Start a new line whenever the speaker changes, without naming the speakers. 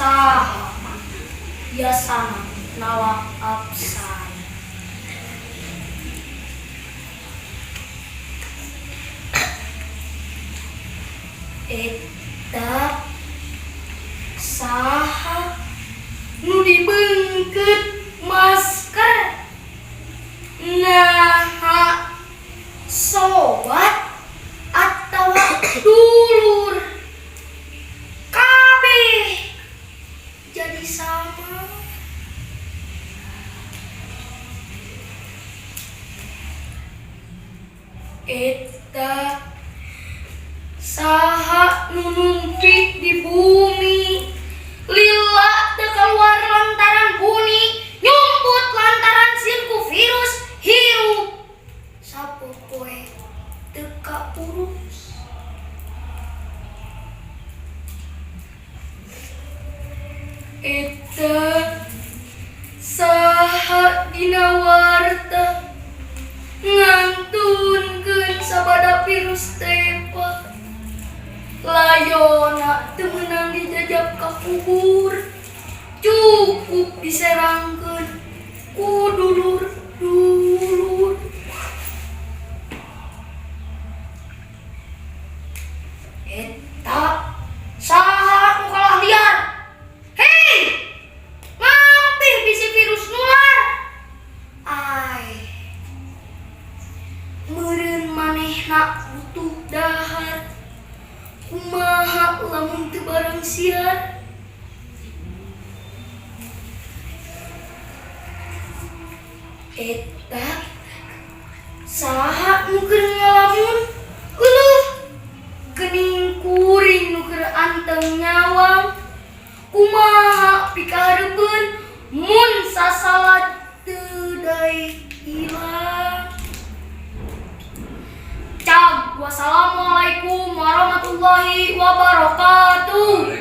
Saha biasana nalak absan? Eta saha nu dibeungkeut masker? Naha sobat atawa dulur? Kabeh jadi sama. Eta saha nu numpik di bumi, lila teu kaluar lantaran buni, nyumput lantaran sieun ku virus, hirup sapopoe teu kaurus. Eta saha dina warta ngantunkeun sabada virus tepa, layona teu meunang dijajab ka kubur, cukup diserangkeun ku dulur-dulur. Eta saha nu kalah liar? Hei, ngampih bisi virus nular. Ai, meureun manehna butuh dahar, kumaha lamun teu bareng siar? Eta saha nu keur ngalamun? Euleuh, geuning kuring nu keur anteng nyawang, kumaha pikahareupeun mun sasalad teu daek ilang? Cag, wassalamualaikum warahmatullahi wabarakatuh.